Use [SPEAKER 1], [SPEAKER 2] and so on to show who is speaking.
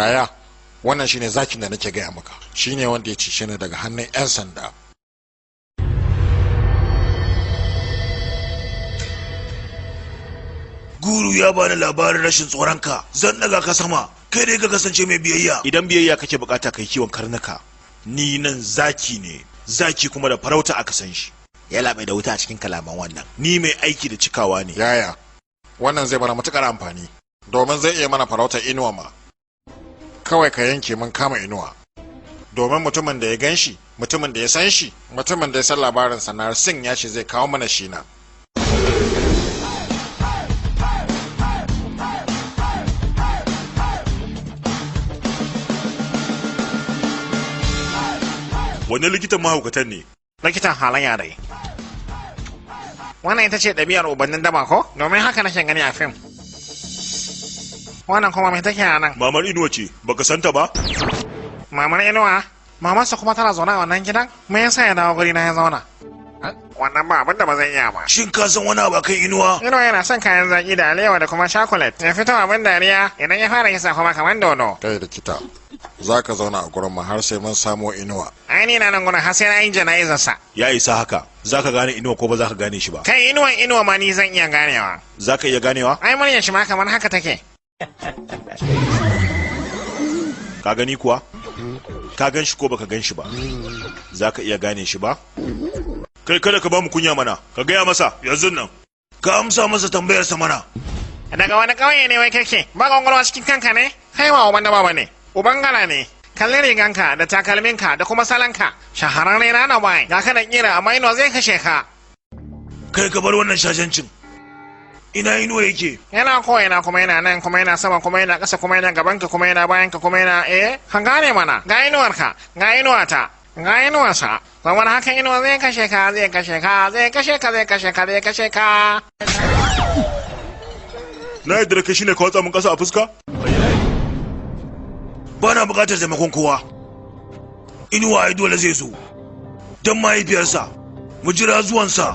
[SPEAKER 1] Yaya, wannan shine zakin da nake gaya maka. Shine wanda ya cishe ni daga hannun 'yan sanda.
[SPEAKER 2] Guru ya bani labarin rashin tsoronka. Zan daga ka sama. Kai dai ka kasance mai biyayya.
[SPEAKER 3] Idan biyayya kake bukata kai kiwon karnuka. Ni nan zaki ne. Zaki kuma da farauta aka san shi. Ya labe da wuta a cikin kalaman wannan. Ni mai aiki da cikawa ne.
[SPEAKER 1] Yaya, wannan zai mana matukar amfani. Domin zai iya mana farautar inuwa ma. Kawai ka yanke mun kama inuwa. Domin mutumin da ya gan shi, mutumin da ya san shi, mutumin da ya san labarinsa na Singh ya ce zai kawo mana shi na.
[SPEAKER 3] Wani likitan mahaukatan ne?
[SPEAKER 4] Likitan halayya dai. Wannan ita ce ɗabi'ar ubannin daba ko? Domin haka nake gani a fim. Wannan kuma mai take a nan?
[SPEAKER 3] Mamar Inuwa ce, baka santa ba?
[SPEAKER 4] Mamar Inuwa? Mamarsa kuma tana zaune a wannan gidan? Me yasa ya dawo guri na ya zauna? Wannan ba abin da ba zan iya ba.
[SPEAKER 2] Shin ka san wani abu akan Inuwa?
[SPEAKER 4] Inuwa yana son kayan zaki da alewa da kuma chocolate. Ya fito abin dariya idan ya fara kisa kuma kamar dodo.
[SPEAKER 1] Kai likita, za ka zauna a gurin mu har sai mun samo Inuwa.
[SPEAKER 4] Ai ni na nan gurin har sai na yi jana'izar sa.
[SPEAKER 3] Ya isa haka, za ka gane Inuwa ko ba za ka gane shi ba?
[SPEAKER 4] Kai Inuwan Inuwa ma ni zan iya ganewa.
[SPEAKER 3] Za ka iya ganewa?
[SPEAKER 4] Ai muryar shi ma kamar haka take.
[SPEAKER 3] Ka gani kuwa? Ka gan shi ko baka gan shi ba? Za ka iya gane shi ba? Kai kada ka ba mu kunya mana, ka gaya masa yanzu nan.
[SPEAKER 2] Ka amsa masa tambayarsa mana.
[SPEAKER 4] Daga wani ƙauye ne wai kake? Ba gwangwarwa cikin kanka ne? Kai ba uban daba ba ne. Uban gala ne. Kalli riganka da takalminka da kuma salanka. Shahararre na na bai. Ga ka da kira amma Inuwa zai kashe ka.
[SPEAKER 2] Kai ka bar wannan shashancin. Ina Inuwa yake?
[SPEAKER 4] Yana ko ina kuma yana nan kuma yana sama kuma yana ƙasa kuma yana gabanka kuma yana bayanka kuma yana ka gane mana. Ga inuwarka, ga inuwata, ga inuwarsa. Saboda haka Inuwa zai kashe ka, zai kashe ka, zai kashe ka, zai kashe ka, zai kashe ka.
[SPEAKER 3] Na yadda da kai shine ka watsa mun ƙasa a fuska?
[SPEAKER 2] Ba na buƙatar taimakon kowa. Inuwa ai dole zai zo. Don mahaifiyarsa, mu jira zuwansa.